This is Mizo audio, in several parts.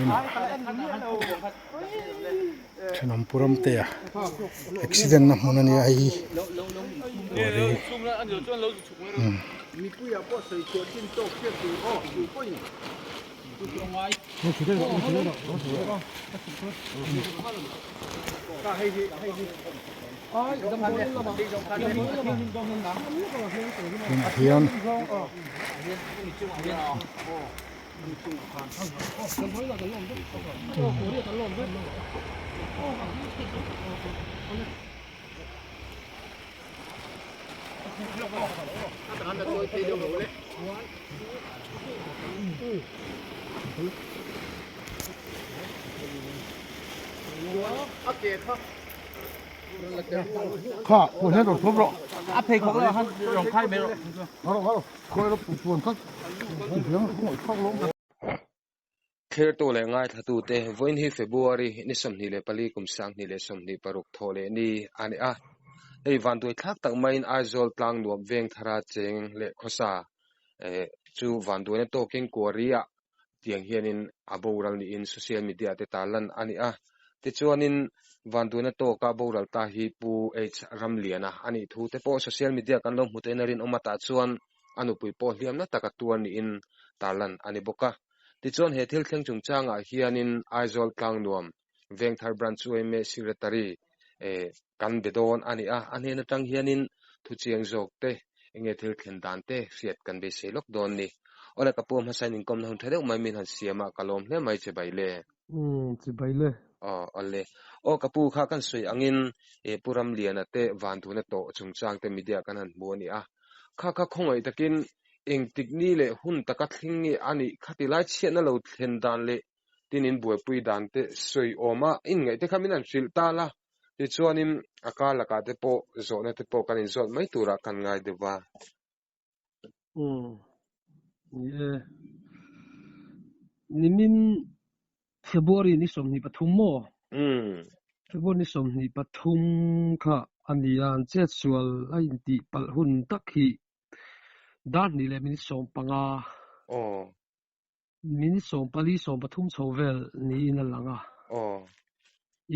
Damdawiinah thenawm pu Ramtea accident na hmun a nia hei hi Tunah hian Thlertu leh ngaithlatute vawiin hi February ni 24 kum 2026 thawh leh ni a ni a. Hei vanduai thlak tak maiin Aizawl tlang nuam veng thara cheng leh khawsa chu vanduaina tawkin Kuari-ah tiang hianin a boral niin social media te tarlan a ni a. Tichuanin vanduaina tawka boral ta hi Pu H Ramliana a nih thu te pawh social media kan lo hmu tein a rinawm a tah chuan a nupui pawh hliamna taka tuar niin tarlan a ni bawk a. Tichuan he thil thleng chungchangah hianin Aizawl Tlangnuam Vengthar Branch yma Secretary kan be dawn a ni a, a hnen atang hianin thuchiang zawk te enge thil thlen dan te hriat kan beisei lawk dawn ni. Awle ka pu a hmasain inkawmna hun tha deuh mai min han siam a, ka lawm hle mai che Baile. Umm che Baile. Aw awle. Aw ka pu kha kan sawi angin Pu Ramliana te Vanduna tawh chungchang te media kan han hmu a ni a, kha kha khawngaih takin engtik ni leh hun taka thleng nge a nih khati lai chhiatna lo thlen dan leh tin in buaipui dan te sawi awm a inngaih te kha min han hrilh ta la, tichuanin a kar lakah te pawh zawhna te pawh kan inzawt mai turah kan ngai deuh va. Umm ni e. Nimin February ni 23 maw? Umm. February ni 23 kha a ni a, an chetsual a intih palh hun tak hi dar hnih leh minute 15. Aw. Minute 14, 13 chho vel niin a lang a. Aw.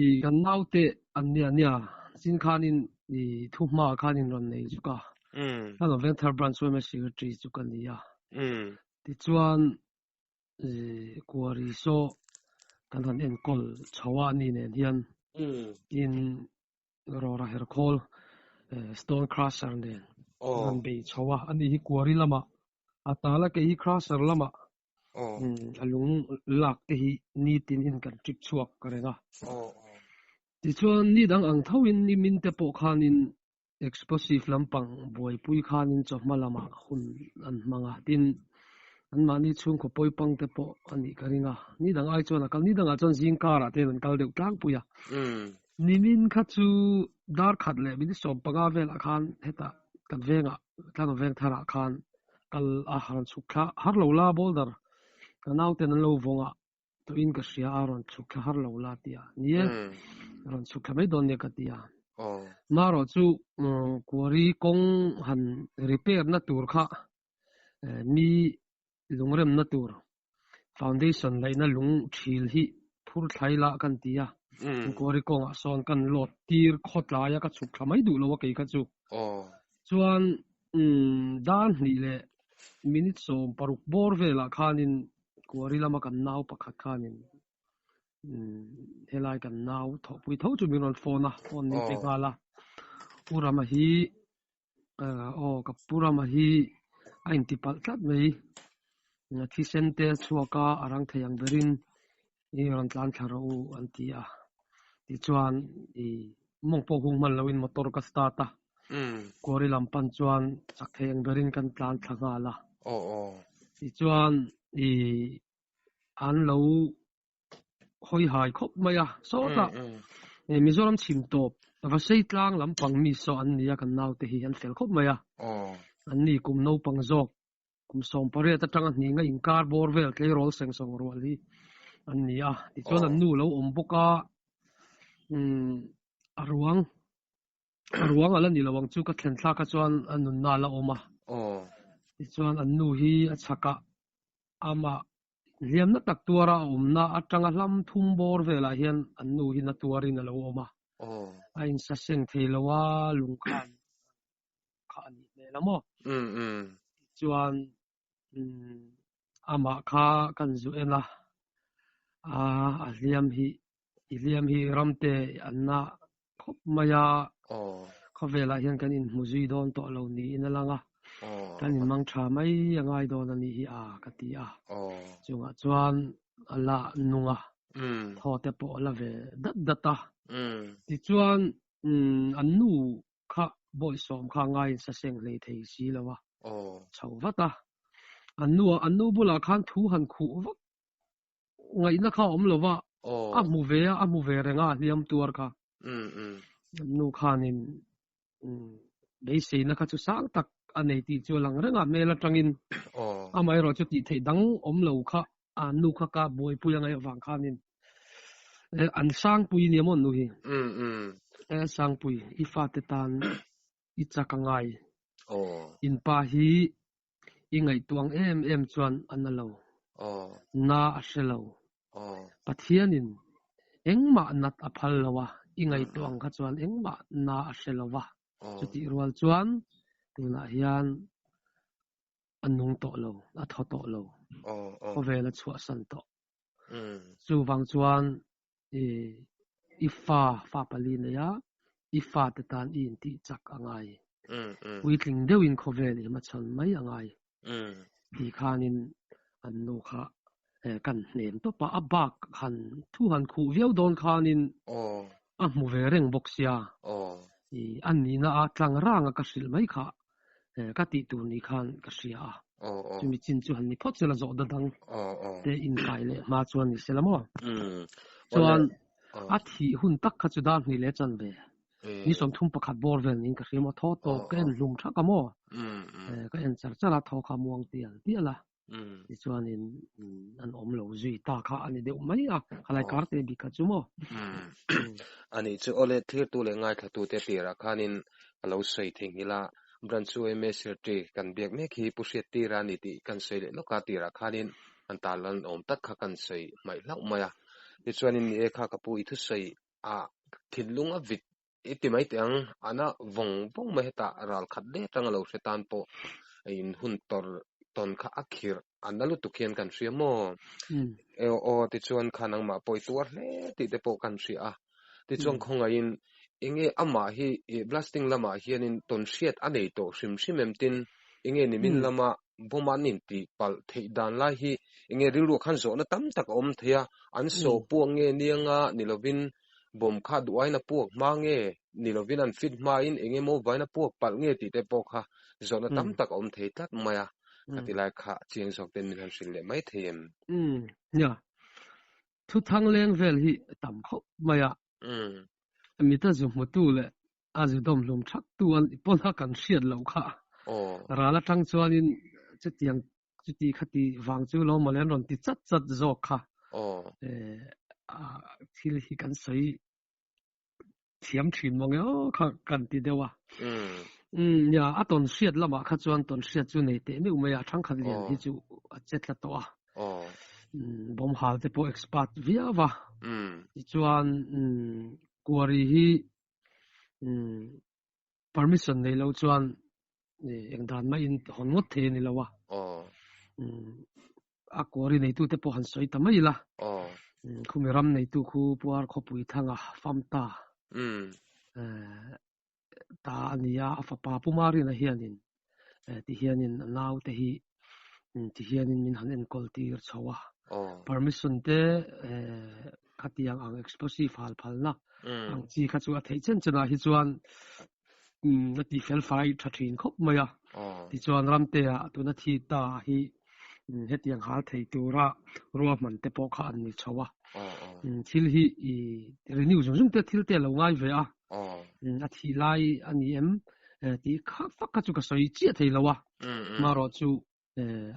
I kan naute an nia nia, chin khanin i thu hma khanin rawn nei zuk a. Umm. Kan Venthar Branch yma Secretary chu ka ni a. Umm. Tichuan i Kuari saw kan han enkawl chho a ni nen hian Umm. in Rora herkhawl stone crusher nen an han bei chho a, ani hi quarry lamah a tal a, kei hi crusher lamah a lung lak te hi nitin in kan trip chhuak ka reng a. Tichuan ni dang ang thoin nimin te pawh khanin explosive lampang buaipui khanin chawhma lamah hun an hmang a, tin anmahni chhungkaw pawipang te pawh a nih ka ring a, ni dang ai chuan a kal, ni dangah chuan zing karah te an kal deuh tlangpui a. Nimin kha chu dar khat leh minute 15 velah khan hetah kan vengah Tlanawm veng tharah khan kal a rawn chhuk thla har lo la boulder ka nauten an lo vawng a tawhin ka hria a rawn chhuk thla har lo la tia ni e rawn chhuk thla mai dawn nia ka ti a marawh chu quarry kawng han repair na tur kha mi lungremna tur Foundation laihna lung thil hi phur thlai la kan ti a, Quarry kawngah sawn kan load tir khawtlai a ka chhuk thla mai duh lo a kei kha chu. Chuan dar hnih leh minute 16 bawr velah khanin Quarry lama kan nau pakhat khanin helai kan nau thawhpui tho chu min rawn phone a, phone min pe nghal a. U Rama hi Aw ka pu Rama hi a inti palh tlat mai. Thisen te a chhuak a, a rang thei ang berin i rawn tlan thla rawh u an ti a. Tichuan i mawng pawh hung hman loin motor ka start a. Quarry lam pan chuan chak thei ang berin kan tlan thla nghal a. Tichuan i an lo hawi hai khawp mai a sawtah Mizoram chhim tawp Vasei tlang lampang mi saw an ni a kan naute hi an fel khawp mai a an ni kum naupang zawk kum 18 atanga hninga inkar bawr vel tleirawl seng sawng rual hi an ni a tichuan an nu lo awm bawk a a ruang a ruang ala ni lo ang chu ka thlen thlak a chuan a nunna ala awm a tichuan an nu hi a chhakah amah. Hliamna tak tuara a awmna atanga hlam thum bawr velah hian an nu hi na tuarin a lo awm a. A insaseng thei lo a, lung khan kha a nih hmel a maw? Tichuan amah kha kan zu en a, a hliam hi i hliam hi ramte an na khawp mai a, khawvelah hian kan inhmu zui dawn tawh lo niin a lang a, kan inmang tha mai a ngai dawn a nih hi a ka ti a, chungah chuan a la nung a, thaw te pawh a la ve dat dat a, tichuan an nu kha bawihsawm kha ngaiin sa seng hlei thei si lo a, chho vat a, an nu an nu bulah khan thu han khuh vak ngaihna kha awm lo va, a hmu ve a, a hmu ve reng a, hliam tuar kha. An nu khanin beiseina kha chu sang tak a nei tih chu a lang reng a, hmel atangin amaherawh chu tih theih dang awm lo kha a nu kha ka buaipui a ngaih avang khanin an sangpui nia maw an nu hi? Sangpui, i fate tan i chak a ngai. In pa hi I ngaihtuang em em chuan a na lo. Na a hre lo. Pathianin engmah nat a phal lo a, i ngaihtuah ang kha chuan engmah na a hre lo va. Chutih rual chuan tunah hian a nung tawh lo, a thaw tawh lo, khawvel a chhuahsan tawh. Chuvang chuan i fa, fa pali nei a, i fate tan i intih chak a ngai. Puitling deuhin khawvel i hmachhawn mai a ngai. Ti khanin an nu kha kan hnem tawp a, a bak han thu han khuh viau dawn khanin a hmu ve reng bawk sia. A nihna a tlang ranga ka hrilh mai kha ka tih tur ni khan ka hria a. Chumi chin chu han ni phawt sela zawh da dang te inkai leh hma chuan ni sela maw. Chuan a thih hun tak kha chu dar hnih leh chan ve. Ni 31 bawr vel niin ka hria maw. Thaw tawp ka en hlum thak a maw. Ka en char char a, thaw kha muang tial tial a. Tichuanin an awm lo zui ta kha a ni deuh mai a, khalai kar te bik kha chu maw. Ani chu awle thirtu leh ngaithlatute tirah khanin a lo sawi theihnghilh a, Branch UMA Secretary kan biak mek hi Pu Hriattira a ni tih kan sawi leh lawk a, tirah khanin an tarlan awm tak kha kan sawi hmaih hlauh mai a. Tichuanin ni e kha ka pu i thusawi a thinlung a vit I ti mai teh ang, ana vawng vawng mai hetah ral khat leh atanga lo hre tan pawh in hun tawr tawn kha a khirh a na lutuk hian kan hria maw? E aw tichuan kha nangmah pawh i tuar hle tih te pawh kan hria a, tichuan khawngaihin enge amah hi blasting lamah hianin tawn hriat a nei tawh hrim hrim em tin enge nimin lama bomb an intih palh theih dan lai hi enge rilruah khan zawhna tam tak a awm thei a, an sawh puak nge nianga ni lovin Bomb kha duh aiin a puak hma nge ni lovin an fit hmain eng emaw vain a puak palh nge tih te pawh kha zawhna tam tak a awm thei tlat mai a, ka ti lai kha chiang zawk ten min han hrilh leh mai thei em? Umm nia, thu thang leng vel hi tam khawp mai a, mita zu hmutu leh a zu dawm hlum thak tu an pawn a kan hriat loh kha ral atang chuanin chutiang chuti khati vang chu lo mawle an rawn ti chat chat zawk kha thil hi kan sawi thiam thin maw nge aw kha kan ti deuh a. Nia a tawn hriat lamah kha chuan tawn hriat chu nei teh meuh mai a thangkhat lian hi chu a che tla tawh a. Bomb hal te pawh expert viau a. Tichuan quarry hi Permission nei lo chuan eng dan maiin hawn ngawt thei a ni lo a. A quarry neitute pawh han sawi ta mai ila. Khumi ram neitu khu Puar khawpui thanga fam ta ta a ni a, a fapa Pu Marina hianin tihianin a naute hi tihianin min han enkawl tir chho a. Permission te khatiang ang explosive hal phalna ang chi kha chu a theih chen chenah hi chuan a ti fel fai tha thin khawp mai a. Tichuan Ramtea tuna thi ta hi hetiang hal thei tura ruahman te pawh kha an ni chho a. Thil hi i renew zung zung te thil te a lo ngai ve a. A thih lai a ni em tih kha fak kha chu ka sawi chiah thei lo a. Marawh chu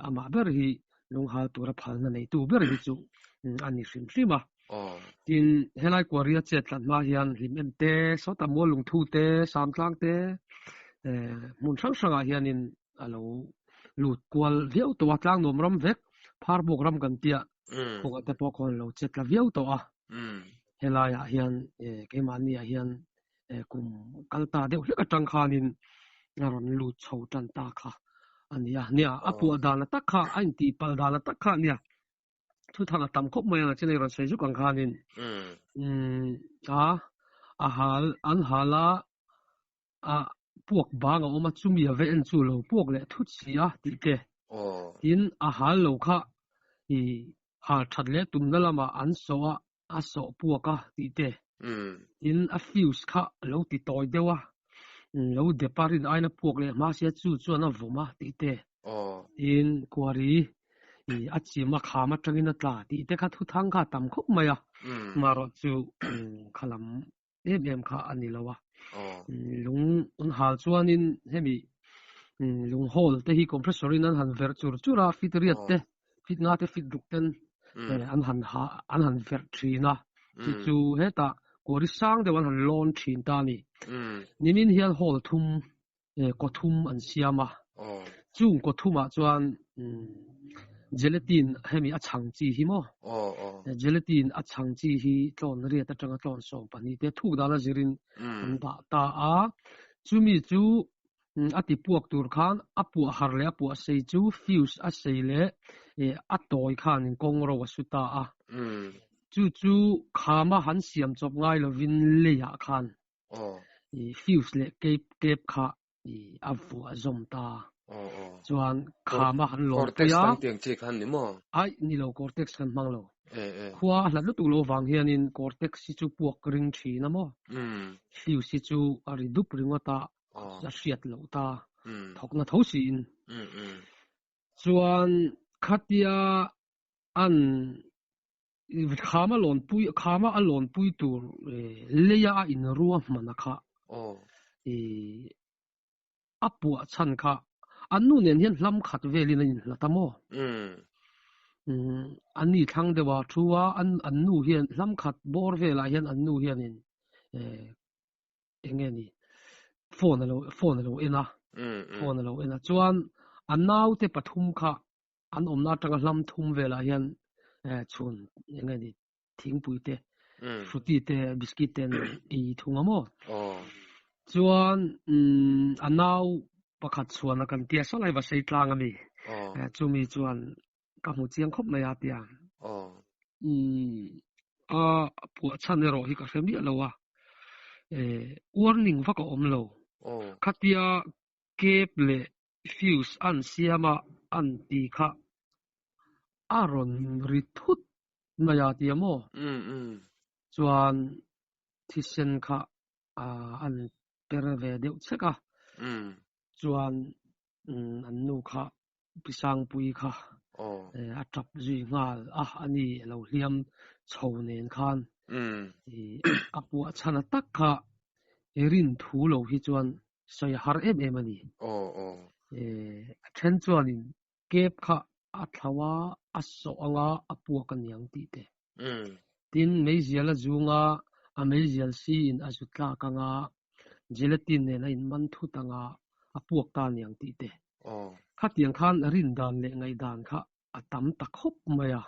amah ber hi lunghal tura phalna neitu ber hi chu a ni hrim hrim a. Tin, helai quarry a chet tlat hma hian hlim em te, sawta mual lungthu te, samtlang te, hmun hrang hrangah hianin a lo lut kual viau tawh a, tlangnuam ram vek, pharbawk ram kan tia. Khungah te pawh khawn lo che tla viau tawh a. Helaiah hian keimahniah hian kum kal ta deuh hlek atang khanin a rawn lut chho tan ta kha a ni a. Nia, a puah dan a tak kha, a intihpalh dan a tak kha a nia. Thu thang a tam khawp mai a, chinai rawn sawi zuk ang khanin. A, a hal, an hal a, a puak bang a awm a, chumi a va en chu lo puak leh thut si a tih te. Tin, a hal lo kha i hal that leh tumna lamah an sawh a, a sawh puak a tih te. Tin, a fuse kha lo ti tawi deuh a, lo dep a rin aina puak leh hma sia chu chuan a vawm a tih te. Tin, kuari i a chim a kham atangin a tla tih te kha thuthang kha a tam khawp mai a, marawh chu khalam em em kha a ni lo a. Lung an hal chuanin hemi lung hall te hi compressor in an han verh chur chur a, fit riat te, fit nga te, fit ruk ten an han ha an han verh thin a. Chu chu hetah kuari sang deuh an han lawn thin ta a ni. Nimin hian hall thum kaw thum an siam a. Chung kaw thumah chuan gelatin hemi a chhang chi hi maw? Gelatin a chhang chi hi tlawn riat atanga tlawn 12 te thuk dana zirin an dah ta a. Chumi chu a ti puak tur khan a puah har leh a puah sei chu fuse a sei leh a tawi khanin kawng ro a su ta a. Chu chu khama han siam chawp ngai lovin leiah khan fuse leh cape tape kha a vuah zawm ta. Chuan khama han lawm pui a. Cortex tiang chi khan ni maw? Ai, ni lo, cortex kan hmang lo. Khua a hlat lutuk lo vang hianin cortex hi chu puak ring thin a maw? Fuse hi chu a ri dup ringawt a, a hriat loh ta. Thawkna tho siin. Chuan khatia an Khama lawn pui khama a lawn pui tur leia a in rua hman a kha a puah chhan kha an nu nen hian hlam khat velin a inhlat a maw? An ni thlang deuh a thu a an an nu hian hlam khat bawr velah hian an nu hianin eng nge ni phone a lo phone a lo en a phone a lo en a chuan a naute pathum kha an awmna atanga hlam thum velah hian chhun eng nge ni thingpui te fruity te biscuit te an ei thung a maw chuan a nau pakhat chhuan a kan tia saw lai va sei tlang a mi chumi chuan ka hmu chiang khawp mai a tia a puah chhan erawh hi ka hre miah lo a warning vak a awm lo khatia cap leh Fuse an siam a an ti kha a rawn ri thut mai a tia maw? Chuan thisen kha an per ve deuh chek a, chuan an nu kha Pi Sangpui kha a tap zui nghal a, a ni a lo hliam chho nen khan a puah chhan a tak kha rin thu lo hi chuan sawi a har em em a ni. A then chuanin cap kha a thlau a, a sawh anga a puak a niang tih te. Tin, meizial a zung a, a meizial siin a zu tlak anga, gelatin nen a inman thut anga a puak ta niang tih te. Khatiang khan rin dan leh ngaihdan kha a tam ta khawp mai a.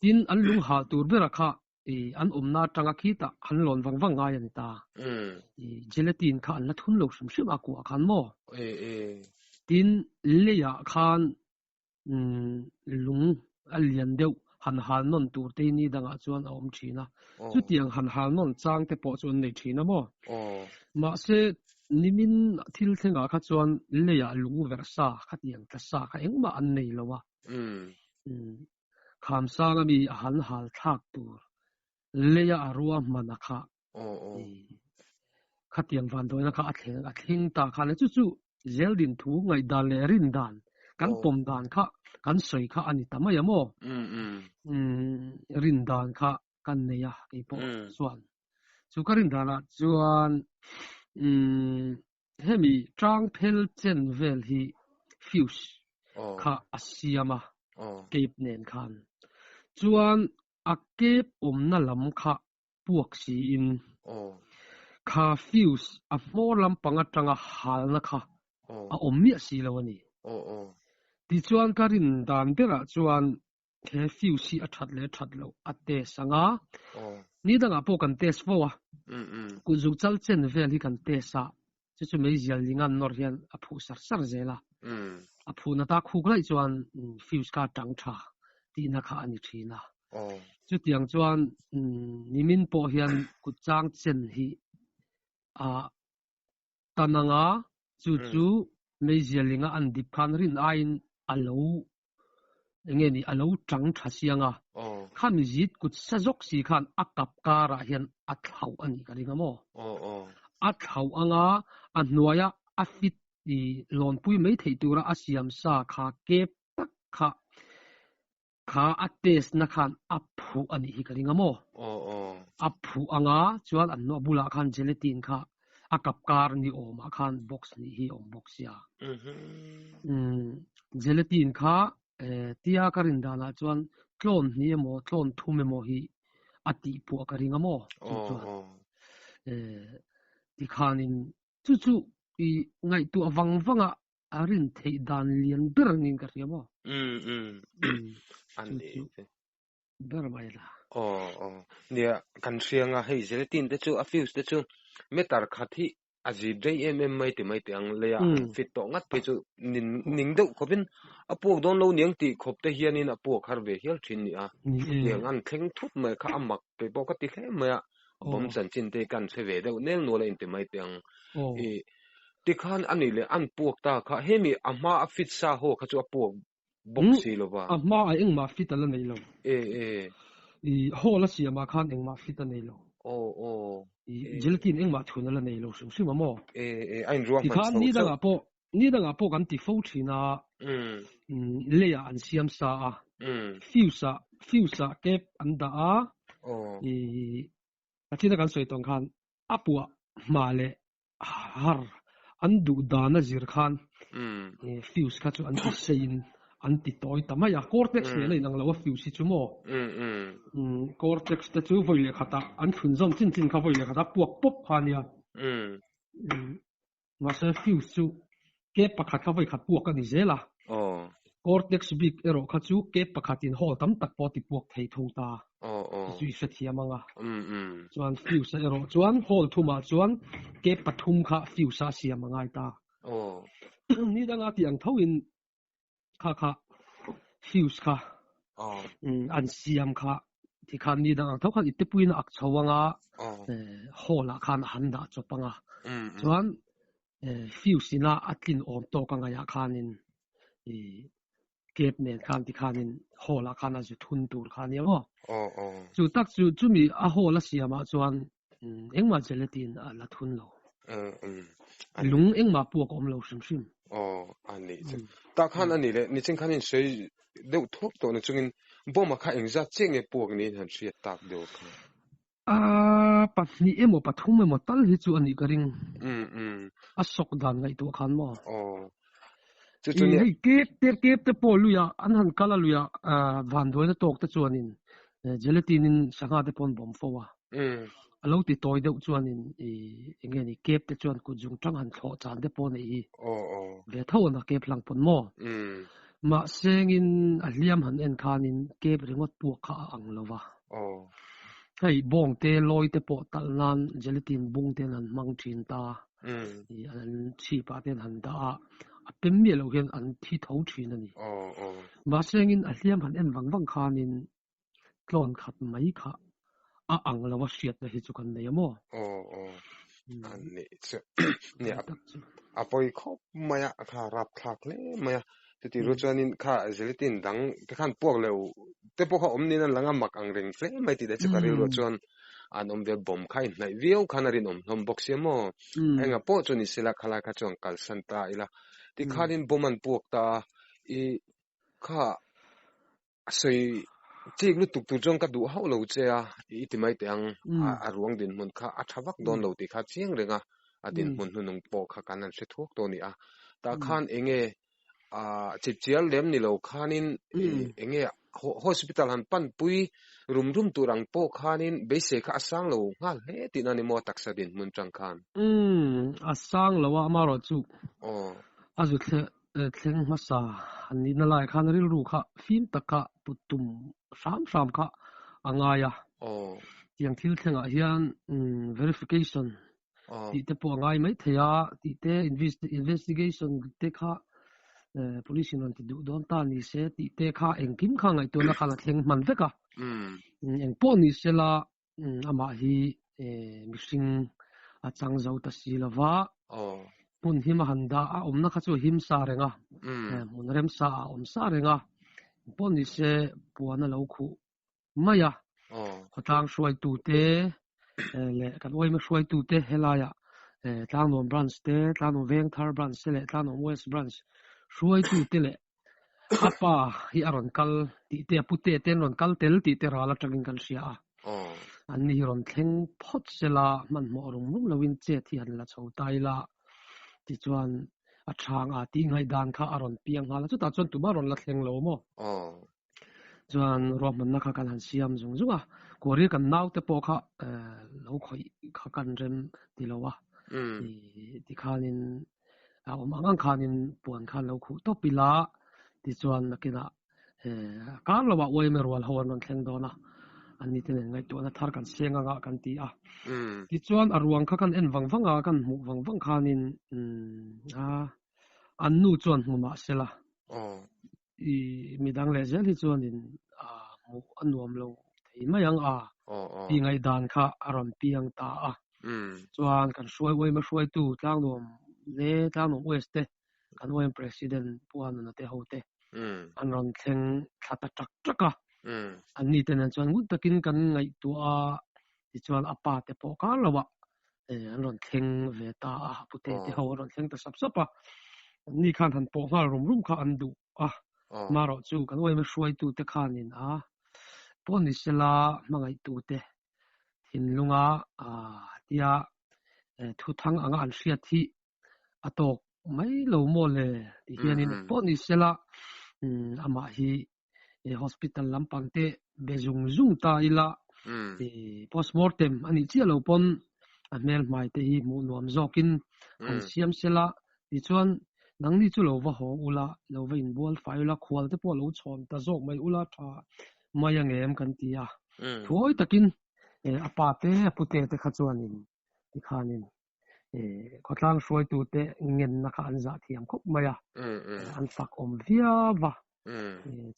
Tin, an lung hal tur bera kha an awmna atanga khitah an lawn vang vang ngai a ni ta. Gelatin kha an la thun lo hrim hrim a kuah khan maw? Tin, leiah khan lung a lian deuh han hal nawn tur te hi ni dangah chuan a awm thin a. Chutiang han hal nawn chang te pawh chu an nei thin a maw? Mahse, nimin thil thlengah kha chuan leiah lung verh sa khatiang tla sa kha engmah an nei lo a. Khamsanga mi a han hal thlak tur leia a rua hman a kha khatiang vanduaina kha a thleng a thleng ta kha le chu chu zeldin thu ngaihdan leh rin dan kan pawm dan kha kan sawi kha a ni ta mai a maw? Rin dan kha kan nei a keipawh chuan chu ka rin danah chuan Hemi tang phel chen vel hi fuse kha a siam a tape nen khan. Chuan a cape awmna lam kha puak siin kha fuse a hmawr lampang atanga halna kha a awm miah si lo a ni. Tichuan ka rin dan berah chuan. He fuse hi a that leh that loh a test ang a, ni dangah pawh kan test fo a, kut zuk chal chen vel hi kan test a, chu chu meizial ling an nawr hian a phuh sar sar zel a, a phuhna ta khuk laih chuan fuse kha a tang tha tihna kha a ni thin a. Chutiang chuan nimin pawh hian kut chang chen hi a tan anga chu chu meizial linga an dip khan rin aiin a lo enge ni a lo tang tha siang a, khami zit kut sa zawk si khan a kap karah hian a thlauh a nih ka ring a maw? A thlauh anga a hnuaia a fit i lawnpui mai theih tura a siam sa kha kep tak kha Kha a test na khan a phuh a nih hi ka ring a maw? A phuh anga chuan an hnawh bulah khan gelatin kha a kap kar ni awmah khan box nih hi a awm bawk sia. Gelatin kha tia ka rin danah chuan tlawn hnih emaw tlawn thum emaw hi a tih puah ka ring a maw? Chu chuan tikhanin chu chu i ngaihtuah vang vanga A rin theih dan lian ber niin ka hria maw? Um um an ni te. Ber mai la. Aw aw nia kan hriang a hei gelatin te chu a fuse te chu meter khat hi a zip rei em em mai ti mai teh ang lei ah han fit tawh ngat phei chu nin ning deuh khawp in a puak dawn lo niang tih khawp te hian in a puak har ve hial thin ni a. Tiang an thleng thut mai kha a mak kei pawh ka ti hle mai a. Bomb chanchin te kan chhe ve deuh nel nual a inti mai teh ang. I tikhan a nih leh an puak ta kha hemi a hma a fit sa haw kha chu a puak bawk si lo va. A hma ah engmah fit a la nei lo. E e. I hall a siam ah khan engmah fit a nei lo. Aw aw. I gelatin engmah thun a la nei lo hrim hrim a maw? E e a inruah hman chho chauh. Tikhan ni dangah pawh ni dangah pawh kan ti fo thin a. Lei ah an siam sa a. Fuse ah fuse ah cap an dah a. I a thina kan sawi tawng khan a puah hma leh har an duh dan a zir khan fuse kha chu an ti sei in an ti tawi ta mai a. Cortex nen a inang lo a fuse hi chu maw? Cortex te chu vawi leh khatah an thlunzawm chin chin kha vawi leh khatah puak pawp kha a nia. Mahse fuse chu cap pakhat kha vawi khat puak a ni zel a. Cortex bik erawh kha chu cap pakhat in hall tam tak pawh a ti puak thei thung ta. Chu chu i hrethiam ang a. Chuan fuse a erawh chuan hall thumah chuan cap pathum kha fuse a siam a ngai ta. Ni danga tih ang thoin kha kha fuse kha an siam kha tikhan ni dang ang tho khan i tepuiin a ak chho anga hall ah khan a han dah chawp anga chuan fuse ina a tlin awm tawk a ngaihah khanin i cap nen khan tikhanin hall ah khan a zu thun tur kha ania maw chu tak chu chumi a hall a siamah chuan Engmah gelatin a la thun lo. Lung engmah puak a awm lo hrim hrim. Aw, a nih chu. Tah khan a nih leh, nichin khan in sawi deuh thuak tawh na chungin bomb a kha engzat chiah nge puak niin han hriat tak deuh kha? A, pahnih emaw pathum emaw tal hi chu a nih ka ring. A sawk dan ngaihtuah khan maw? Aw. Chu chu nia. Hei kep te kep te pawh luia an han kal a luia vanduaina tawk te chuanin gelatin in sangha te pawh an bawm fo a. A lo ti tawi deuh chuanin i enge ni kep te chuan kut zung tang han thlawh chan te pawh nei hi. Ve tho an a kep hlang pawn maw. Mahsengin a hliam han en khanin kep ringawt puak kha a ang lo va. Hei bawng te lawi te pawh talh nan gelatin bung te an han hmang thin ta. An chhip ah te an han dah a, a pem miah loh hian an thi tho thin a ni. Mahse engin a hliam han en vang vang khanin tlawn khat mai kha a ang lo a hriatna hi chu kan nei a maw? A pawi khawp mai a, kha rapthlak hle mai a. Chutih rual chuanin kha gelatin dang te khan puak lo te pawh kha awm niin an lang a, mak ang reng hle mai tih te chu ka rilruah chuan an awm ve bawm kha inhnaih viau khan a rinawm hlawm bawk sia maw. Enga pawh chu ni sela khalai kha chuan kalsan ta ila. Tikhanin bawm an puak ta a, i kha A sawi chik lutuk tur chuan ka duh hauh lo che a, i ti mai teh ang. A ruang dinhmun kha a tha vak dawn lo tih kha chiang reng a, a dinhmun hnunung pawh kha kan han hre thuak tawh a ni a. Tah khan enge chipchial lem ni lo khanin enge hospital han panpui rum rum tur ang pawh khanin beisei kha a sang lo nghal hle tihna a ni maw taksa dinhmun tang khan? A sang lo a, amaherawhchu a zu thleh. Thleng hmasa an nihna laiah khan rilru kha fim taka put tum hram hram kha a ngai a. Tiang thil thlengah hian verification tih te pawh a ngai mai thei a, tih te investigation te kha police in rawn ti duh dawn ta ni se tih te kha engkim kha ngaihtuahna khan a thleng hman vek a. Engpawh ni sela Amah hi mihring a chang zo ta si lo va, hmun him a han dah a awmna kha chu a him sa reng a, hmun rem sa a awm sa reng a, engpawh ni se puan a lo khuh mai a, khawtlang hruaitute leh kan uaima hruaitute helaiah Tlangnuam Branch te, Tlangnuam Vengthar Branch te leh Tlangnuam West Branch hruaitute leh A pa hi a rawn kal tih te, a pute te an rawn kal tel tih te ral atangin kan hria a. An ni hi rawn thleng phawt sela hmanhmawh rum rum loin chet hi han la chho ta ila tichuan a chhang a tih ngaihdan kha a rawn piang nghal a, chutah chuan tumah rawn la thleng lo maw? Chuan ruahmanna kha kan han siam zung zung a, Kuari kan naute pawh kha lo khawih kha kan rem ti lo a, tikhanin A awm ang ang khanin puan khan lo khuh tawp ila, tichuan nakinah a kar loah uaime rual ho an rawn thleng dawn a, anni te nen ngaihtuahna thar kan seng anga kan ti a. Tichuan a ruang kha kan en vang vang a, kan hmuh vang vang khanin a an nu chuan hmu mah sela, i midang leh zel hi chuanin a hmuh a nuam lo thei mai ang a tih ngaihdan kha a rawn piang ta a. Chuan kan hruai uaima hruaitu Tlangnuam le Tlangnuam West te kan uaim President Pu Anuna te ho te an rawn thleng thla ta tak tak a. Anni te nen chuan ngun takin kan ngaihtuah a, tichuan a pa te pawh kar lo ah an rawn thleng ve ta a, pute te ho an rawn thleng ta sap sap a, anni khan han pawh nghal rum rum kha an duh a, marawh chu kan uaima hruaitu te khanin a pawh ni sela hmangaihtu te thinlunga tia thuthang anga an hriat hi a tawk mai lo maw le ti hianin pawh ni sela amah hi hospital lampang te be zung zung ta ila postmortem a nih chiah lo pawn a hmel hmai te hi hmuh nuam zawkin han siam sela tichuan nangni chu lo va haw ula lo va inbual fai ula khual te pawh lo chhawn ta zawk mai ula tha mai angem kan ti a thuawi takin a pa te a pute te kha chuanin tikhanin khawtlang hruaitute ngenna kha an zah thiam khawp mai a, an fak awm viau va.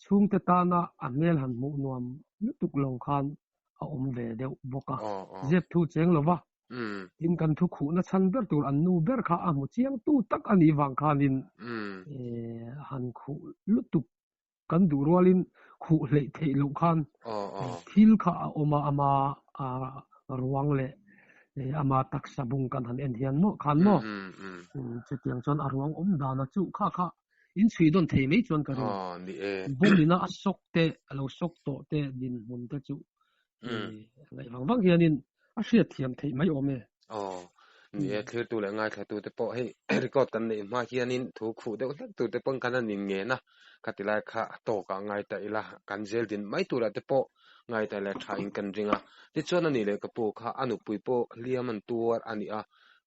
Chhungte tana a hmel han hmuh nuam lutuk lo khan a awm ve deuh bawk a, zep thu cheng lo va. Tin, kan thu khuhna chhan ber tur an nu ber kha a hmu chiang tu tak a nih vang khanin han khuh lutuk kan duh rualin khuh hleih theih loh khan thil kha a awm a, ama ruang leh ama taksa bung kan han en hian maw khan maw chutiang chuan a ruang awm dana chu kha kha in chhui dawn thei mai chuan ka ring. Bawmina a sawk te a lo sawk tawh te dinhmun te chu ngaih vang vang hianin a hriat thiam theih mai awm e. Aw, ni e, thlirtu leh ngaithlatu te pawh hei record kan neih hma hianin thu khuh deuh hlek tur te pawn kan han inngen a, khati lai kha a tawkah ngai ta ila, kan zel din mai turah te pawh ngai ta ila tha in kan ring a. Tichuan a nih leh ka pu kha a nupui pawh hliam an tuar a ni a,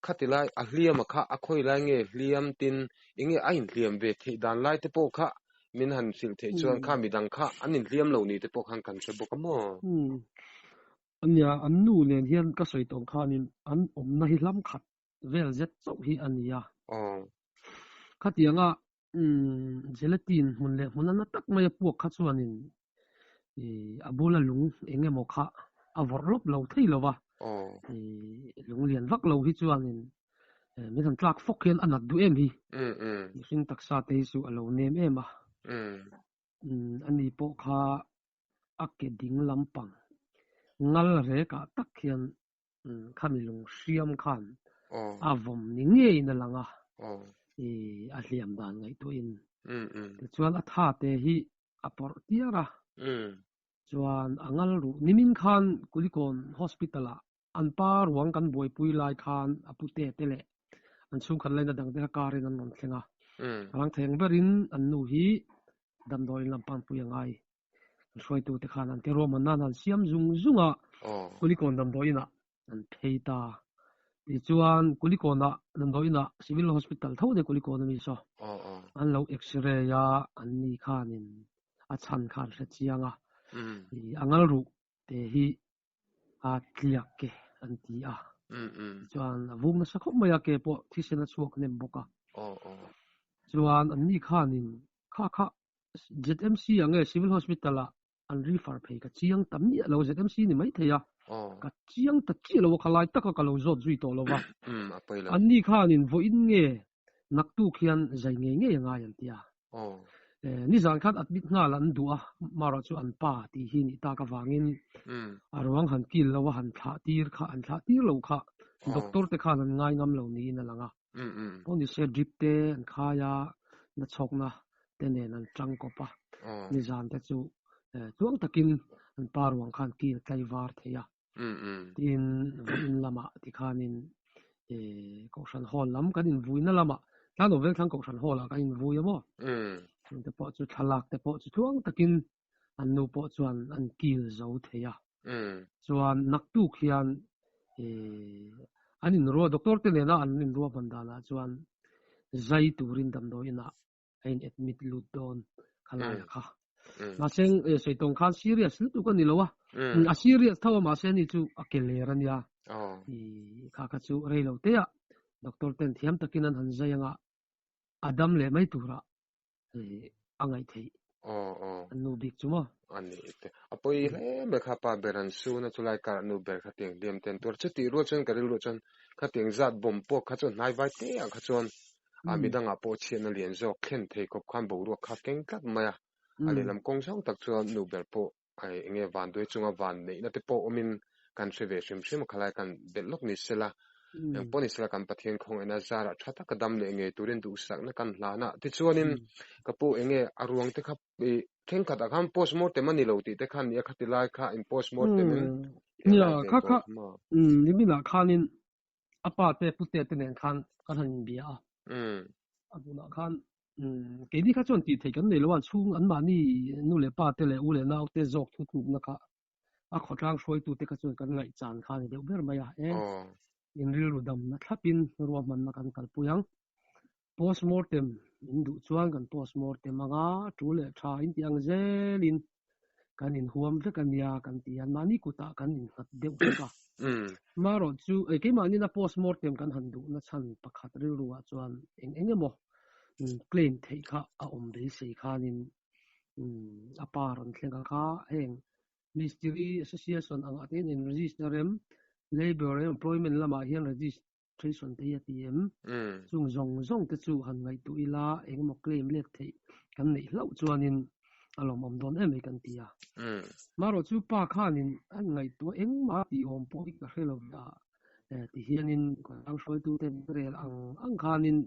khati lai a hliama kha a khawi lai nge hliam tin enge a inhliam ve theih dan lai te pawh kha Min han hrilh theih chuan kha midang kha an inhliam lo ni te pawh khan kan hre bawk a maw? Umm. Ania, an nu nen hian ka sawi tawh khanin an awmna hi hlam khat vel zet chauh hi a ni a. Aw. Khatianga umm gelatin hmun leh hmun a na tak mai a puak kha chuanin ih a bula lung eng emaw kha a vawrh lawp lo thei lo va. Aw. Ih lung lian vak lo hi chuanin Min han tlak fawk hian a nat duh em hi. Mihring taksa te hi chu a lo nem em a. Ani pawh kha a ke ding lampang ngal rekah tak hian khami lung hriam khan a vawm ni ngeiin a lang a, a hliam dan ngaihtuahin. Tichuan a tha te hi a pawrh tiar a, chuan a ngal ruh nimin khan Kulikawn Hospital-ah An pa ruang kan buaipui lai khan a pute te leh an chhungkhat laina dangte kha car in an rawn thleng a. Rang theng berin an nu hi damdawiin lam panpui a ngai. An hruaitute khan an ti ruahman nan an siam zung zung a, Kulikawn damdawiinah an phei ta. Tichuan Kulikawnah damdawiinah Civil Hospital tho nia Kulikawn ami saw an lo x-ray a, an ni khanin a chhan kha an hre chiang a, a ngal ruh te hi a tliak ke an ti a, tichuan a vung nasa khawp mai a, ke pawh thisen a chhuak hnem bawk a. Chuan an ni khanin kha kha ZMC ah nge Civil Hospital ah an refer phei ka chiang ta miah lo ZMC ni mai thei a ka chiang ta chiah lo a khalai taka ka lo zawt zui tawh lo va an ni khanin vawiin nge naktuk hian zai ngei ngei a ngai an ti a nizan khan admit nghal an duh a marawh chu an pa tih hi nih tak avangin a ruang han kil lo a han thlah tir kha an thlah tir lo kha doctor te khan an ngai ngam lo niin a lang a pawh ni se drip te an khai a na chhawkna te nen an tang kawp a, nizan te chu tluang takin an pa ruang khan kil tlai var thei a, tin vawiin lamah tikhanin Kohhran Hall lam kan invuina lamah Tlanawm Vengthlang Kohhran Hall ah kan invui a maw? Chung te pawh chu thlalak te pawh chu tluang takin an nu pawh chuan an kil zo thei a, chuan naktuk hian an inruah doctor te nena an inruahman danah chuan zai turin damdawi inah a in admit lut dawn khalai a kha mahse sawi tawng khan serious lutuk a ni lo a a serious tho a mahse ani chu a ke ler a nia i kha kha chu rei lo te ah doctor ten thiam takin an han zai anga a dam leh mai tura a ngaih theih an nu bik chu maw ani te a pawi hle mai kha pa ber an su na chulai kar nu ber kha tiang hliam ten tur chuti rual chuan ka rilru chuan khatiang zat bawm pawh kha chuan hnai vai te ah kha chuan a midangah pawh chhiatna lian zawk thlen thei khawp khan boruak kha keng tlat mai a, a lehlam kawng zawng tak chuan nu ber pawh eng nge vanduai chunga van neihna te pawh awmin kan hre ve hrim hrim a, khalai kan belh lawk ni sela, eng pawh ni sela kan Pathian khawngaihna zarah tha taka dam leh ngei turin duhsakna kan hlan a, tichuanin ka pu eng nge a ruang te kha thenkhatah khan postmortem a ni lo tih te khan nia khati lai kha in postmortem in Nia kha kha niminah khanin a pa te pute te nen khan kan han inbia a a hmunah khan keini kha chuan tih theih kan nei lo a chhung an mahni nu leh pa te leh u leh nau te zawk thu tlukna kha a khawtlang hruaitu te kha chuan kan ngaih chan kha a ni deuh ber mai a e in rilru damna thlapin ruahmanna kan kalpui ang postmortem in duh chuan kan postmortem anga tu leh tha in tih ang zelin kan inhuam vek a nia kan ti a, mahni kutah kan innghat deuh vek a. Marawh chu eh keimahni na postmortem kan han duhna chhan pakhat rilru ah chuan eng eng emaw claim theih kha a awm beisei khanin a pa rawn thleng a kha heng Mistiri Association angah te hian in register em, Labour and Employment lamah hian register Trason te hi a ti em? Chung zawng zawng te chu han ngaihtuah ila engemaw claim let theih kan neih hlauh chuanin a lawmawm dawn em mai kan ti a. Marawh chu pa khanin an ngaihtuah engmah tih awm pawh hi ka hre lo a, ti hianin khawtlang hruaitute rel ang ang khanin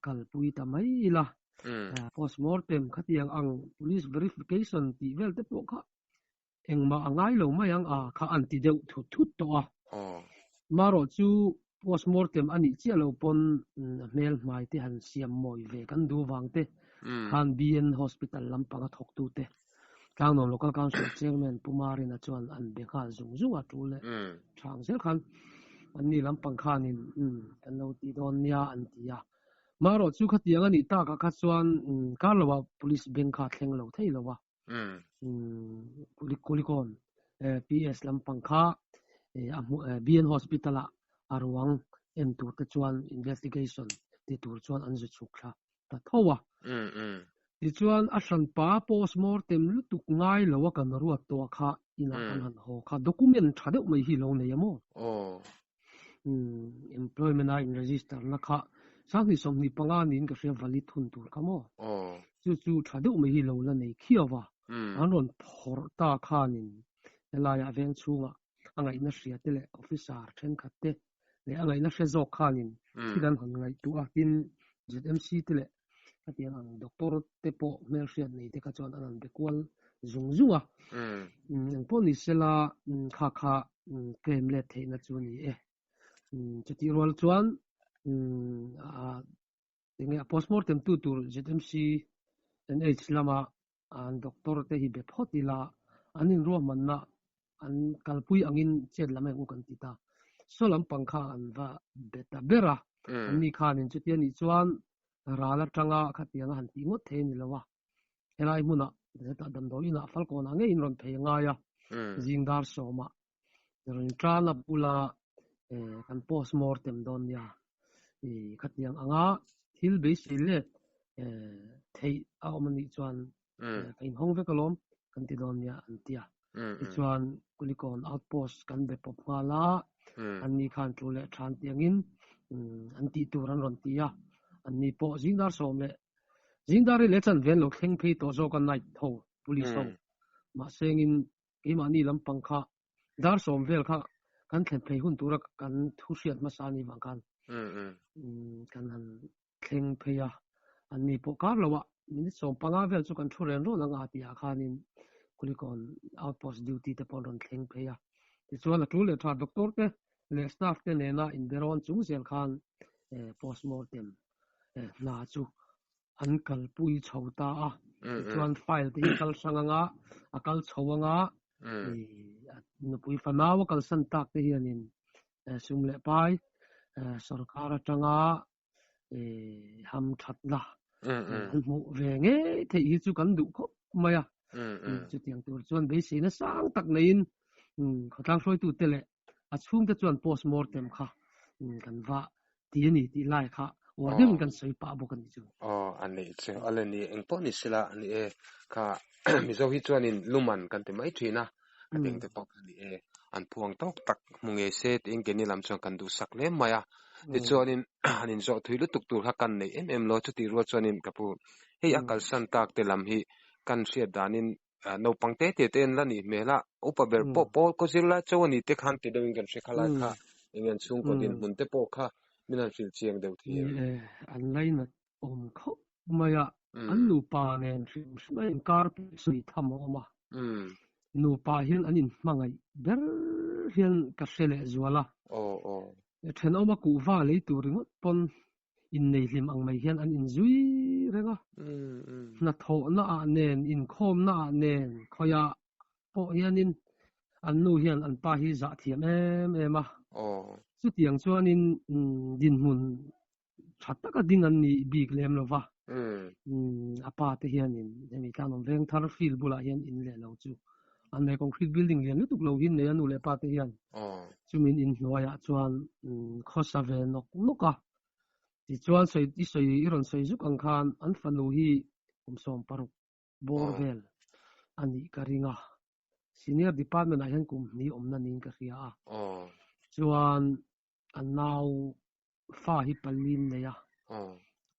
kalpui ta mai ila. Postmortem khatiang ang police verification tih vel te pawh kha Engmah a ngai lo mai ang a kha an ti deuh thut thut tawh a. Marawh chu postmortem a nih chiah lo pawn a hmel hmai te han siam mawi ve kan duh vang te khan BN Hospital lampang a thawk tu te Tlangnuam Local Council Chairman Pu Marina chuan an be nghal zung zung a tul leh thang zel khan anni lampang khanin kan lo ti dawn nia an ti a. Marawh chu khatiang a nih takah kha chuan kar loah Police beng kha a thleng lo thei lo a. Kulikawn PS lampang kha a hmu BN Hospital ah a ruang en tur te chuan investigation ti tur chuan an zu chhuk thla ta tho a. Tichuan a hranpa postmortem lutuk ngai lo a kan ruat tawh kha inah kan han haw kha document tha deuh mai hi lo nei a maw? Employment a in register na kha 2025 niin ka hria valid hun tur kha maw? Chu chu tha deuh mai hi lo la nei khiau va, an rawn phawrh ta khanin helaiah veng chhungah a ngaihna hria te leh officer thenkhat te leh a ngaihna hre zawk khanin thil an han ngaihtuah a, tin ZMC te leh khatiang ang doctor te pawh hmelhriat nei te kha chuan an han be kual zung zung a, engpawh ni sela kha kha claim let theihna chu a ni e. Chutih rual chuan enge a postmortem tu tur ZMC NH lama an doctor te hi be phawt ila an inruahmanna an kalpui angin chet lam eng u kan ti ta. Saw lampang kha an va be ta ber a, anni khanin chutia nih chuan ral atanga khatianga han tih ngawt thei a ni lo a, helai hmunah hetah damdawi inah Falkawnah ngeiin rawn phei a ngai a, zing dar sawmah rawn tan a bula kan post mortem dawn nia khatiang anga thil beisei let theih a awm a nih chuan ka inhawng vek alawm kan ti dawn nia an ti a. Tichuan Kulikawn outpost kan be pawp nghal a, anni khan thu leh than tiangin an tih tur an rawn ti a, anni pawh zing dar sawm leh zing dar hi leh chan ven lo thleng phei tawh zawk a night ho police ho mahse engin keimahni lampang kha dar sawm vel kha kan thlen phei hun tura kan thu hriat hmasa a nih vang khan kan han thleng phei a, anni pawh kar loh ah minute 15 vel chu kan thu ren rawn ang a tih ah khanin Kulikawn outpost duty te pawh an rawn thleng phei a, tichuan a tul leh tha doctor te leh staff te nena inberawn chung zel khan postmortem hna chu an kalpui chho ta a, tichuan file te hi kal hrang anga a kal chho anga nupui fanau a kalsan tak te hianin sum leh pai sorkar atanga ham thatna an hmuh ve ngei theih hi chu kan duh khawp mai a. Chutiang tur chuan beiseina sang tak neiin khawtlang hruaitute leh a chhungte chuan postmortem kha kan va ti a ni tih lai kha uar deuhin kan sawi pah bawk a ni chu. Aw a nih chu a le ni eng pawh ni sela a ni e kha Mizo hi chuanin luman kan ti mai thin a a deng te pawh kha ni e an phuang tawk tak hmu ngei se tiin keini lam chuan kan duhsak hle mai a tichuanin han inzawh thui lutuk tur kha kan nei em em lo chutih rual chuanin ka pu hei a kalsan tak te lam hi kan hriat danin naupang te te te an la nih hmel a upa ber pawh pawl kaw zir lai chauh a ni te khan ti deuhin kan hre kha lai kha eng an chhungkaw dinhmun te pawh kha min han hrilh chiang deuh thei em? An lainat awm khawp mai a, an nupa nen hrim hrim a inkar sawi tham a awm a, nupa hian an inhmangaih ber hian ka hre leh zual a, thenawma kuhva lei tur ringawt pawn innei hlim ang mai hian an inzui reng a, hnathawhna ah nen, inkhawmna ah nen khawiah pawh hianin an nu hian an pa hi zah thiam em em a, chutiang chuanin dinhmun tha taka ding an nih bik lem lo va, a pa te hianin hemi tlanawm veng thar field bulah hian in leh lo chu an nei concrete building lian lutuk lo hi nei a nu leh pa te hian chumin inhnuaiah chuan khawsa ve nawk nawk a, tichuan sawi i sawi i rawn sawi zuk ang khan an fanu hi kum 16 bawr vel a nih ka ring a, senior department ah hian kum hnih awmna niin ka hria a, chuan a nau fa hi pali an nei a,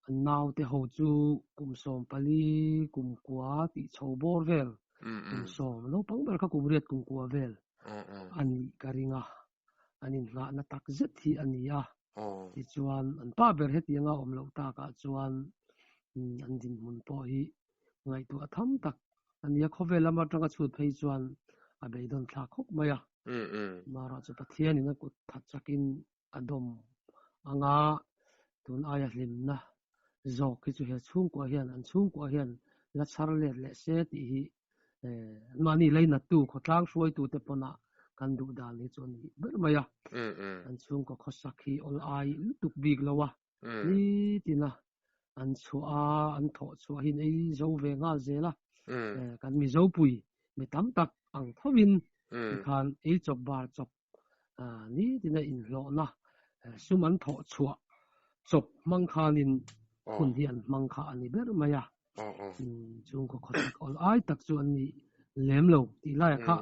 an naute ho chu kum 14 kum kua tih chho bawr vel kum 10 naupang ber kha kum 8 kum kua vel a nih ka ring a, an inhnahna tak zet hi a ni a, tichuan an pa ber hetianga awm loh takah chuan an dinhmun pawh hi ngaihtuah tham tak a ni a, khawvel lama atanga chhut phei chuan a beidawn thlak khawp mai a, amaherawhchu chu Pathianin a kut that chakin a dawm anga tun aia hlimna zawk hi chu he chhungkua hian an chhungkua hian la chhar let leh se tih hi mahni leinattu khawtlang hruaitu te pawnah kan duh dan hi chu a ni ber mai a, an chhungkaw khawsak hi awl ai lutuk bik lo a, nitina an chhuah a an thawh chhuah hin ei zo ve nghal zel a, kan Mizopui mi tam tak ang thovin tikhan ei chawp bar chawp nitina inhlawhna sum an thawh chhuah chawp hmang khanin hun hi an hmang kha a ni ber mai a, chhungkaw khawsak awl ai tak chu an ni lem lo tih laiah kha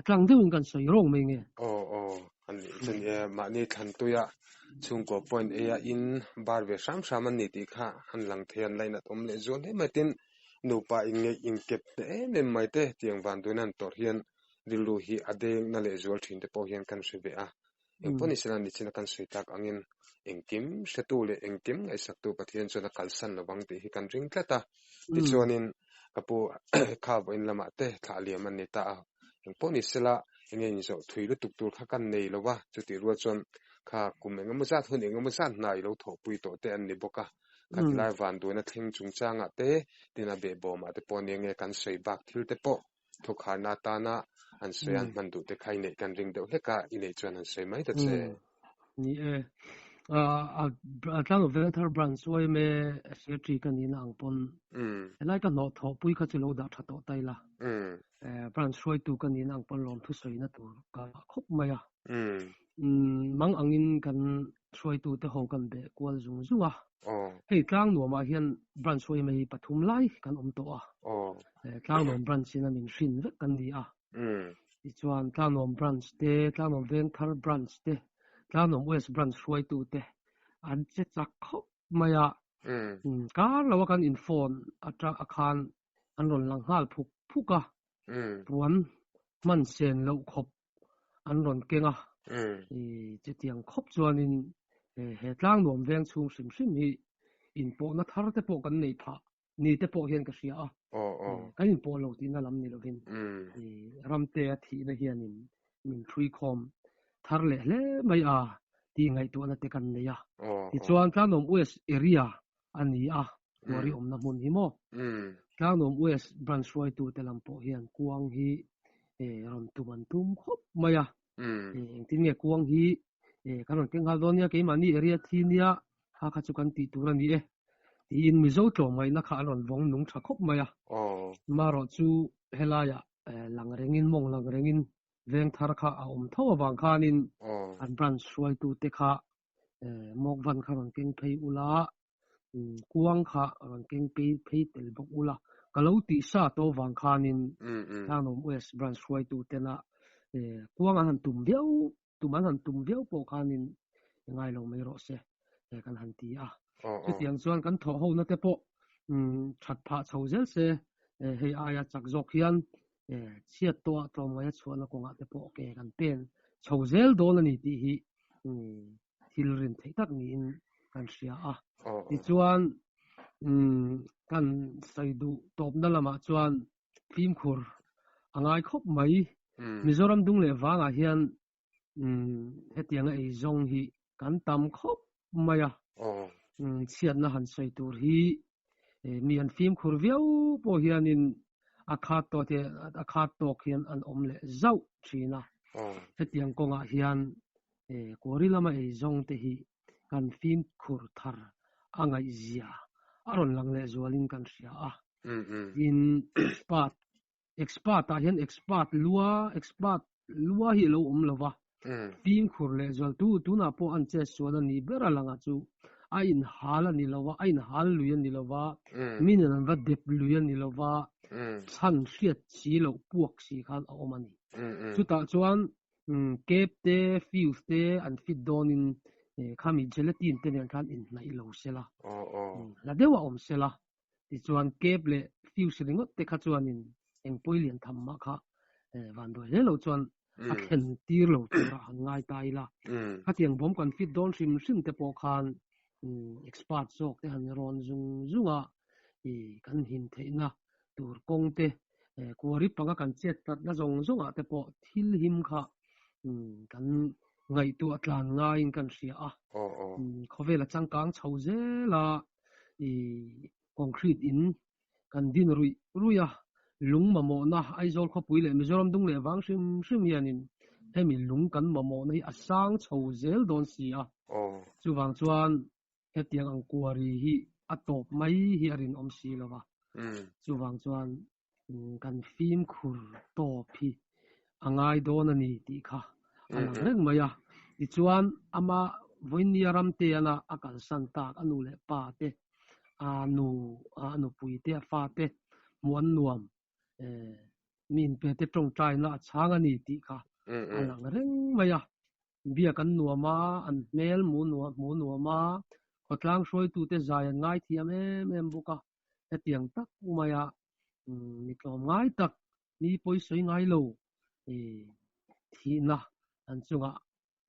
tlang deuhin kan sawi rawng mai nge. Aw aw a nih chuan e mahni thlan tuia chhungkaw point A a in bar ve hram hram an ni tih kha an lang thei a, an lainat awm leh zual hle mai tin nupa inngeih inkep te em em mai te tiang van tuina an tawrh hian rilru hi a deng na leh zual thin te pawh hian kan hre ve a, engpawh ni sela nichina kan sawi tak angin engkim hretu leh engkim ngaihsaktu Pathian chuan a kalsan lovang tih hi kan ring tlat a, tichuanin ka pu kha vawiin lamah te thlah liam an ni ta a, engpawh ni sela enge inzawh thui lutuk tur kha kan nei lo va, chutih rual chuan kha kum engemaw zat hun engemaw zat hna i lo thawhpui tawh te an ni bawk a, kha tilai vanduaina thleng chungchangah te tin a behbawmah te pawh nia nge kan sawi bak thil te pawh. Thawkharna atana an sawi an hman duh te kha i neih kan ring deuh hlek a, i neih chuan han sawi mai ta che. Ni e. A Tlangnuam Vengthar Branch yma Secretary ka nihna ang pawn helai ka hnawh thawhpui kha chu lo dah tha tawh ta ila. Branch hruaitu ka nihna ang pawn lawmthu sawina tur ka ngah khawp mai a. Mang angin kan hruaitute ho kan beh kual zung zung a. Hei Tlangnuamah hian Branch yma hi pathum lai kan awm tawh a. Tlangnuam Branch in a min hrin vek kan ni a. Tichuan Tlangnuam Branch te, Tlangnuam Vengthar Branch te, Tlangnuam West Branch hruaitute an che chak khawp mai a. Kar loa kan in phone atang a khan an rawn lang nghal phuk phuk a. Puan hman sen loh khawp an rawn keng a. Chutiang khawp chuanin he Tlangnuam veng chhung hrim hrim hi inpawhna thar te pawh kan nei phah ni te pawh hian ka hria a. Kan inpawh lo tihna lam ni lovin ramte a thihna hianin min thui khawm thar leh hle mai a tih ngaihtuahna te kan nei a. Tichuan Tlangnuam West area a ni a, Kuari awmna hmun hi maw? Tlangnuam West branch hruaitute lam pawh hian kuang hi rawn tum an tum khawp mai a. Engtin nge kuang hi kan rawn keng nghal dawn nia, keimahni area thi nia, kha kha chu kan tih tur a ni e tiin Mizo tlawmngaihna kha an rawn vawng nung tha khawp mai a. Marawh chu helaiah lang rengin, mawng lang rengin veng thar kha a awm tho avang khanin an branch hruaitute kha mawkvan kha rawn keng phei ula, kuang kha rawn keng phei tel bawk ula. Ka lo tih sa tawh vang khanin Tlangnuam West branch hruaitu tena kuang an han tum viau, tum an han tum viau pawh khanin ngai lo mai rawh se kan han ti a. Chutiang chuan kan thawh hona te pawh that phah chho zel se, hei aia chak zawk hian chhiat tawh ah tlawmngaih a chhuahna kawngah te pawh ke kan pen chho zel dawn a ni tih hi thil rin theih tak niin kan hria a. Tichuan kan sawi duh tawpna lamah chuan fimkhur a ngai khawp mai. Mizoram dung leh vangah hian hetianga ei zawng hi kan tam khawp mai a. Chhiatna han sawi tur hi mi an fimkhur viau pawh hianin a khat tawk te a khat tawk hian an awm leh zauh thin a. Hetiang kawngah hian Kuari lama ei zawng te hi kan fimkhur thar a ngaihzia a rawn lang leh zualin kan hria a. Tin, expert expert ah hian expert lua expert lua hi a lo awm lo va, fimkhur leh zual tu tunah pawh an chet sual a nih ber a lang a chu a inhal a ni lo va, a inhal lui a ni lo va, min an va dep lui a ni lo va, chhan hriat si loh puak si khan a awm a ni. Chutah chuan Cap te, fuse te an fit dawnin khami gelatin te nen khan inhnaih lo sela, hla deuh a awm sela, tichuan cap leh fuse ringawt te kha chuanin eng pawi lian tham mah kha vanduai hle lo chuan a thlen tir lo tura han ngai ta ila. Khatiang bawm kan fit dawn hrim hrim te pawh khan expert zawk te han rawn zung zung a, kan him theihna tur kawng te Kuari panga kan chet tlatna zawng zawngah te pawh thil him kha kan ngaihtuah tlan ngaiin kan hria a. Khawvel a changkang chho zel a, concrete in kan din ruih ruih a, lung mamawhna Aizawl khawpui leh Mizoram dung leh vang hrim hrim hianin hemi lung kan mamawhna hi a sang chho zel dawn si a. Chuvang chuan Hetiang ang kuari hi a tawp mai hi a rinawm si lo va, chuvang chuan kan fimkhur tawp hi a ngai dawn a ni tih kha a lang reng mai a. Tichuan ama Vawinia Ramteana a kalsan tak a nu leh pa te, a nu, a nupui te, a fa te hmuh an nuam mi inpe te tawngtaina a chhang a ni tih kha a lang reng mai a. Biak an nuam a, an hmel hmu nuam a, khawtlang hruaitute zai an ngaithiam em em bawk a, hetiang tak maia mi tlawm ngai tak, mi pawi sawi ngai lo thihna an chungah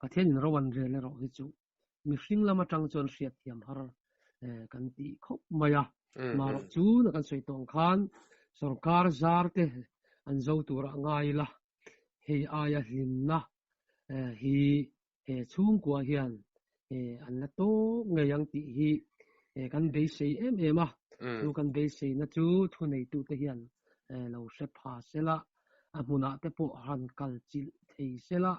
Pathianin ro an rel erawh hi chu mihring lam atang chuan hriatthiam har kan tih khawp mai a. Marawh chu na kan sawi tawh ang khan sorkar zar te an zo turah ngai ila, hei aia hlimna hi he chhungkua hian an la tawk ngei ang tih hi kan beisei em em a. Chu kan beiseina chu thuneitute hian lo hre pha sela. A hmunah te pawh han kal chilh thei sela,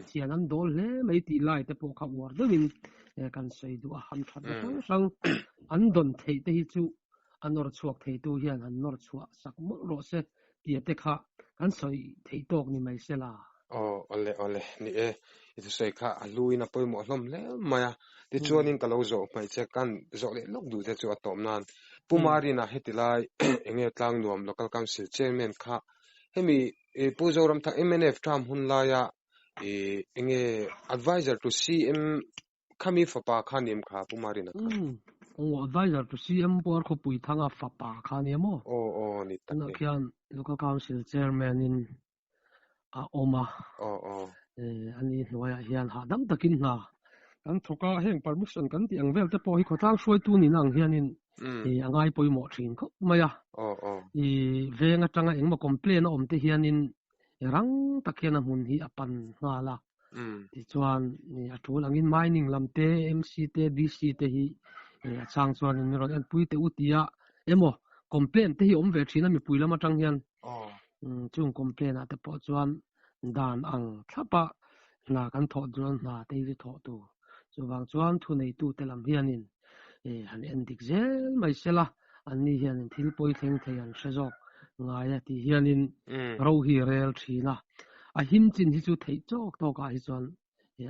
thian an dawl hle mai tih lai te pawh kha uar deuhin kan sawi duh a, han thatna hrang hrang an dawn theih te hi chu a nawr chhuak theitu hian han nawr chhuah sak mawlh rawh se tia te kha kan sawi theih tawk ni mai sela. Aw awle awle ni e, i thusawi kha a hluin a pawimawh hlawm hle mai a, tichuanin ka lo zawh hmaih che kan zawh leh lawk duh te chu a tawm nan Pu Marina heti lai enge Tlangnuam Local Council Chairman kha hemi Pu Zoramthang mnf term hun laia enge Adviser to CM khami fapa kha ni em kha Pu Marina kha? Aw Adviser to CM Puar Khawpui Thanga fapa kha ni em aw? Aw aw ni tak e. Tunah khian Local Council Chairman in a awm a. Aw aw. Ani hnuaiah hian hahdam takin hna kan thawk a, heng permission kan tih ang vel te pawh hi khawtlang hruaitu nihna ang hianin a ngai pawimawh thin khawp mai a. Aw aw. I veng atanga engemaw complain a awm te hianin rang tak hian a hmun hi a pan nghal a. Tichuan a tul angin mining lam te, MC te, DC te hi a chang chuan min rawn enpui teh u tia emaw complain te hi awm ve thin a mipui lam atang hian. Chung complain ah te pawh chuan dan ang thlap a hna kan thawh chuan hna te hi chu thawh tur. Chuvang chuan thuneitu te lam hianin han en dik zel mai sela anni hianin thil pawi thleng thei an hre zawk ngai a tih hianin ro hi rel thin a. A him chin hi chu theih tawk tawk ah hi chuan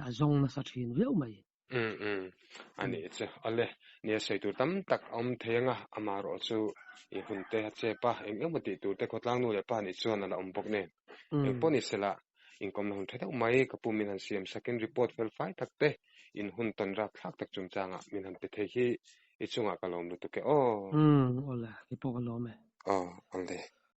a zawng nasa thin viau mai. Umm umm a nih chu awle nia sawi tur tam tak a awm thei anga amaherawh chu i hun te a chep a eng emaw tih tur te khawtlang nu leh pa nih chuan a la awm bawk nen eng pawh ni sela inkawmna hun tha deuh mai ka pu min han siam sakin report fel fai tak te in hun tawn rap thlak tak chungchangah min han pe thei hi i chungah ka lawm lutuk e aw. Umm awle i pawh ka lawm e. Aw awle.